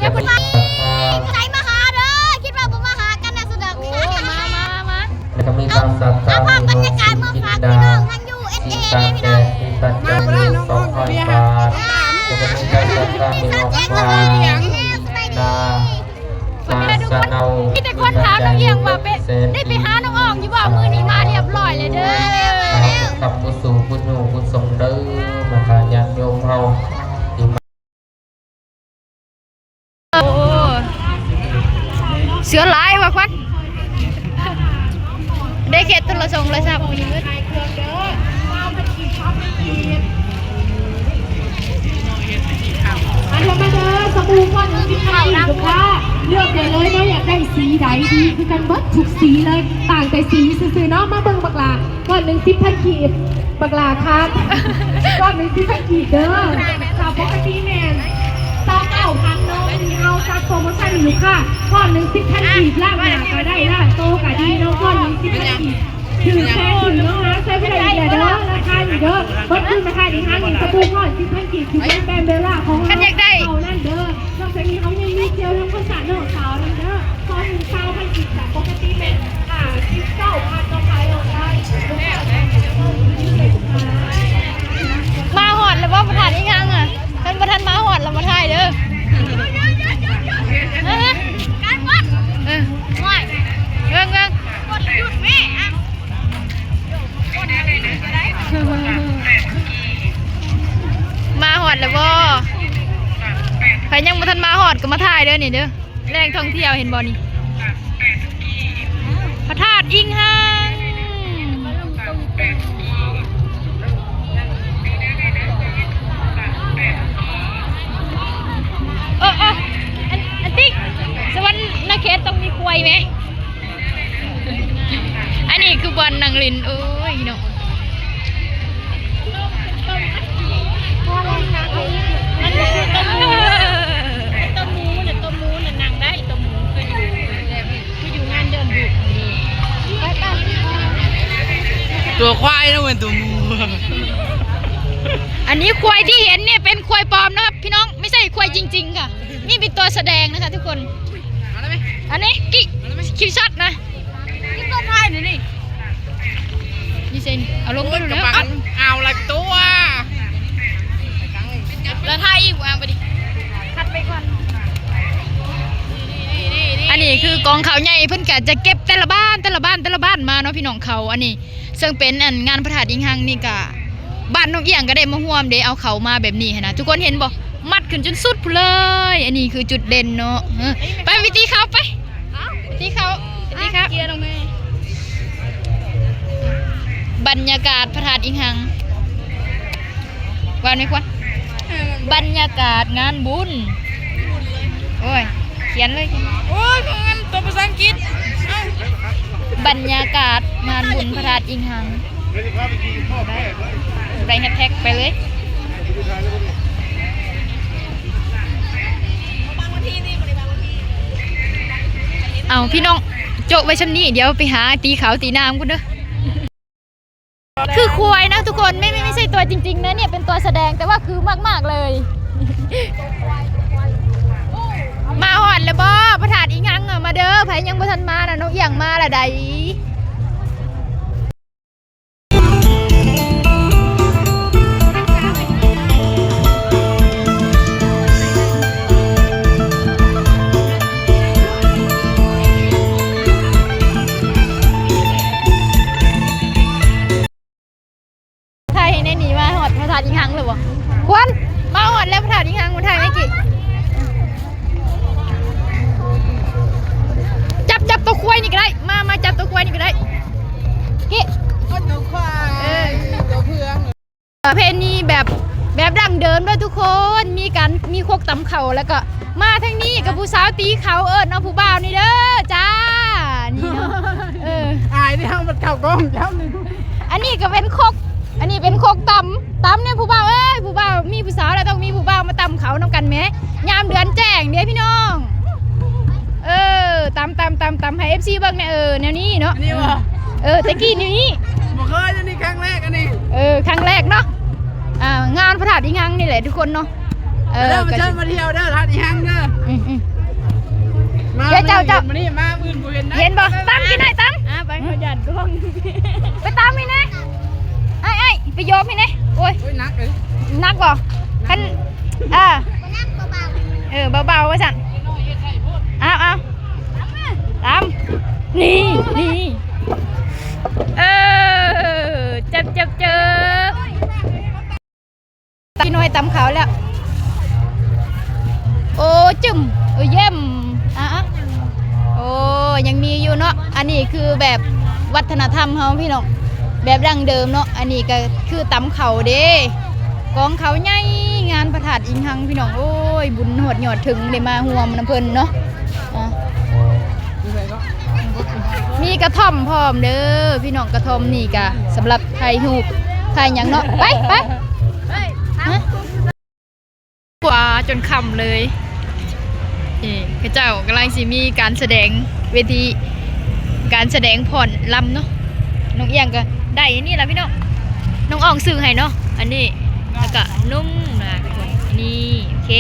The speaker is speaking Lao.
ຢ່າເພິ່ນວ່າໃຜມາຫາເດີ ຄິດວ່າບໍ່ມາຫາກັນນະ ສະດອກ ໂອ້ ມາ ມາ ມາ ແລ້ວກໍມີຄວາມສັດທາ ເອົາພາບບັນຍາກາດມາຝາກພີ່ນ້ອງທາງ ຢູເອສເອ ເດີພີ່ນ້ອງ ມາບໍ່ໄດ້ນ້ອງ ສອງຮ້ອຍບາດ ແລ້ວກໍມີຄວາມສັດທາພີ່ນ້ອງ ສະບາຍດີ ມີແຕ່ຄົນຖາມນ້ອງອຽງວ່າໄປ ໄດ້ໄປຫານ້ອງອອງຢູ່ບໍ່? ມື້ນີ້ມາຮຽບຮ້ອຍແລ້ວເດີ ມາແລ້ວ ກັບຜູ້ສູງຜູ້ຍູຜູ້ຊົງເດີ ບັນດາຍາດໂຍມເຮົາທີ່ມາ ໂອ້ ເສືອຫຼາຍວ່າຂວັນ ໄດ້ເຂດໂທລະສົງໂທລະສັບ ອັນ ມາເດີ ສະບູກ້ອນໜຶ່ງສິບພັນກີບ ລູກຄ້າ ເລືອກໄດ້ເລີຍເນາະ ຢາກໄດ້ສີໃດ ດີຄືກັນເບິດທຸກສີເລີຍ ຕ່າງແຕ່ສີຊື່ໆເນາະ ມາເບິ່ງບັກຫຼ້າ ກ້ອນໜຶ່ງສິບພັນກີບ ບັກຫຼ້າຄາ ກ້ອນໜຶ່ງສິບພັນກີບເດີ ຄ່າປົກກະຕິແມ່ນຊາວເກົ້າພັນເນາະ ມື້ນີ້ເຮົາຈັດໂປຣໂມຊັນໃຫ້ລູກຄ້າ ກ້ອນໜຶ່ງສິບພັນກີບ ລ້າງໜ້າກໍໄດ້ ລ້າງໂຕກໍດີເນາະ ກ້ອນໜຶ່ງສິບພັນກີບ ຖືກແພງຖືກເນາະ ຫາໃຊ້ບໍ່ໄດ້ອີກແລ້ວເດີ ລາຄານີ້ເດີ ເບິດຄືນລາຄານີ້ ຫານີ້ສະບູກ້ອນສິບພັນກີບ ຖືກແບບເບລາຂອງເຮົາເທົ່ານັ້ນເດີ ນອກຈາກນີ້ເຮົາຍັງມີເຈວທຳຄວາມສະອາດນ້ອງສາວນຳເດີ ກ້ອນໜຶ່ງຊາວພັນກີບ ຈາກປົກກະຕິແມ່ນຫ້າສິບເກົ້າພັນເນາະ ຂາຍອອກໄດ້ ມາຮອດແລ້ວບໍ່ ບໍ່ທັນອີຫຍັງອະ ຄັນບໍ່ທັນມາຮອດແລ້ວມາຖ່າຍເດີ ເອີ ເບິ່ງໆ ມາຮອດແລ້ວບໍ່? ໃຜຍັງບໍ່ທັນມາຮອດກໍມາຖ່າຍເດີນີ້ເດີ ແຫຼ່ງທ່ອງທ່ຽວເຫັນບໍ່ນີ້ ພະທາດອີງຮັງ ເອີ ເອີ ອັນ ອັນຕິ ສະຫວັນນະເຂດຕ້ອງມີຄວາຍແມ. ອັນນີ້ຄືບ່ອນນັ່ງຫຼິ້ນ ໂອ້ຍເນາະ ມັນຄືຕົ້ມໝູ ຕົ້ມໝູນະ ຕົ້ມໝູນະນັ່ງໄດ້ ຕົ້ມໝູຄືຢູ່ ຄືຢູ່ງານເດືອນບຸກ ຕົວຄວາຍນະ ເປັນຕົວໝູ ອັນນີ້ຄວາຍທີ່ເຫັນນີ້ເປັນຄວາຍປອມນະຄັບພີ່ນ້ອງ ໄມ່ໃຊ່ຄວາຍຈິງໆ ຄ່ະ ນີ້ເປັນຕົວສະແດງນະຄະທຸກຄົນ ອັນນີ້ກິ ຄິວຊັດນະ ນີ້ເພິ່ນຖ່າຍນີ້ ນີ້ເຊັ່ນ ເອົາລົງໄປ ໂອ້ຍ ແລ້ວ ກະບັງ ເອົາ ເອົາລະຕົວ ແລ້ວຖ່າຍອີກ ເອົາໄປດິ ຄັດໄປກ່ອນ ອັນນີ້ຄືກອງເຂົ້າໃຫຍ່ ເພິ່ນກະຈະເກັບແຕ່ລະບ້ານ ແຕ່ລະບ້ານ ແຕ່ລະບ້ານມາເນາະ ພີ່ນ້ອງ ເຂົ້າ ອັນນີ້ ເຊິ່ງເປັນ ອັນ ງານພະທາດອີງຮັງນີ້ກະ ບ້ານນ້ອງອຽງກໍໄດ້ມາຮ່ວມເດ້ ເອົາເຂົ້າມາແບບນີ້ຫັ້ນນະ ທຸກຄົນເຫັນບໍ່ ມັດຂຶ້ນຈົນສຸດພຸ້ນເລີຍ ອັນນີ້ຄືຈຸດເດັ່ນເນາະ ເອີ ໄປ ໄປຕີເຂົ້າໄປ ໄປຕີເຂົ້າ ໄປຕີເຂົ້າ ບັນຍາກາດພະທາດອີງຮັງ ວ່າແມ່ນຄວນ ບັນຍາກາດງານບຸນ ໂອ້ຍ ຂຽນເລີຍ ໂອ້ຍ ຂຽນຕົວພາສາອັງກິດ ບັນຍາກາດງານບຸນພະທາດອີງຮັງ ໄດ້ແຮັດແທັກໄປເລີຍ ເອົາ ພີ່ນ້ອງ ໂຈະໄວ້ຊ່ຳນີ້ ດຽວໄປຫາຕີເຂົ້າຕີນ້ຳພຸ້ນເດີ. ຄືຄວາຍນະທຸກຄົນ ໄມ່ ໄມ່ ໄມ່ໃຊ່ຕົວຈິງໆນະ ເປັນຕົວສະແດງ ແຕ່ວ່າຄືມາກໆເລີຍ ມາຮອດແລ້ວບໍ່ ພະທາດອີງຮັງ ມາເດີ ໃຜຍັງບໍ່ທັນມານະ ນ້ອງອຽງມາລະໃດ. ຖ່າຍໃຫ້ແນ່ນີ້ ມາຮອດພະທາດອີງຮັງແລ້ວບໍ່? ຄວັນ ມາຮອດແລ້ວພະທາດອີງຮັງ ມາຖ່າຍແນ່ກີ້ ຈັບ ຈັບຕົວຄວາຍນີ້ກໍໄດ້ ມາ ມາຈັບຕົວຄວາຍນີ້ກໍໄດ້ ກີ້ ຕົວຄວາຍ ເອີ ຕົວເພື່ອງ ປະເພນີແບບ ແບບດັ້ງເດີມເດີທຸກຄົນ ມີການ ມີຄົກຕຳເຂົ້າ ແລ້ວກໍມາທາງນີ້ກັບຜູ້ສາວຕີເຂົ້າ ເອີ້ນເອົາຜູ້ບ່າວນີ້ເດີຈ້າ ນີ້ເນາະ ເອີ ອາຍເດ້ ເຮົາມັນເຂົ້າກ້ອງເຈົ້ານີ້ ອັນນີ້ກໍເປັນຄົກ ອັນນີ້ເປັນຄົກຕຳ ຕຳແນ່ຜູ້ບ່າວເອີຍ ຜູ້ບ່າວ ມີຜູ້ສາວແລ້ວຕ້ອງມີຜູ້ບ່າວມາຕຳເຂົ້ານຳກັນແໝ ຍາມເດືອນແຈ້ງເດ້ພີ່ນ້ອງ ເອີ ຕຳ ຕຳ ຕຳ ຕຳໃຫ້ເອັຟຊີເບິ່ງແນ່ ເອີ ແນວນີ້ເນາະ ອັນນີ້ບໍ່ ເອີ ແຕ່ກີ້ນີ້ ບໍ່ເຄີຍ ອັນນີ້ຄັ້ງແລກ ອັນນີ້ ເອີ ຄັ້ງແລກເນາະ ອ່າ ງານພະທາດອີງຮັງນີ້ແຫຼະທຸກຄົນເນາະ ເອີ ເດີ ມາເຊີນມາທ່ຽວເດີ ທາດອີງຮັງເດີ ອືມ ເຈົ້າ ເຈົ້າ ມື້ນີ້ມາ ມື້ອື່ນບໍ່ເຫັນນະ ເຫັນບໍ່? ຕຳກິນ ອ້າຍ ຕຳ ອ່າ ໄປ ເຂົາຢ້ານກ້ອງ ໄປຕຳໃຫ້ແດ່ ອ້າຍ ໄປໂຍກໃຫ້ແດ່. ໂອ້ຍ ໂອ້ຍ ໜັກເລີຍ ໜັກບໍ່? ຄັນ ເອີ ເອີ ເບົາໆ ວ່າຊັ້ນ. ເອົາ ເອົາ ຕຳ ນີ້ ນີ້ ເອີ ເຈັບ ເຈັບ ເຈັບ. ພີ່ນ້ອງຕຳເຂົ້າແລ້ວ ໂອ້ ຈຶ້ມ ໂອ້ ຢ້ຽມ ອ່ະ ໂອ້ ຍັງມີຢູ່ເນາະ. ອັນນີ້ຄືແບບວັດທະນະທຳເຮົາພີ່ນ້ອງ ແບບດັ້ງເດີມເນາະ. ອັນນີ້ກໍຄືຕຳເຂົ້າເດ້ ກອງເຂົ້າໃຫຍ່ ງານພະທາດອີງຮັງພີ່ນ້ອງ. ໂອ້ຍ ບຸນຮອດຍອດເຖິງ ໄດ້ມາຮ່ວມນຳເພິ່ນເນາະ. ອ່ະ ມີກະທ່ອມພ້ອມເດີພີ່ນ້ອງ. ກະທ່ອມນີ້ກະສຳລັບຖ່າຍຮູບ ຖ່າຍຫຍັງເນາະ. ໄປ ໄປ ຮະ ກວ່າຈົນຄ່ຳເລີຍ. ນີ້ ເຂົາເຈົ້າກຳລັງຊິມີການສະແດງ ເວທີການສະແດງຟ້ອນລຳເນາະ. ນ້ອງອຽງກໍໄດ້ອັນນີ້ລະພີ່ນ້ອງ ນ້ອງອອງຊື້ໃຫ້ເນາະ. ອັນນີ້ ແລ້ວກໍນຸ່ງນະ ນີ້ ໂອເຄ.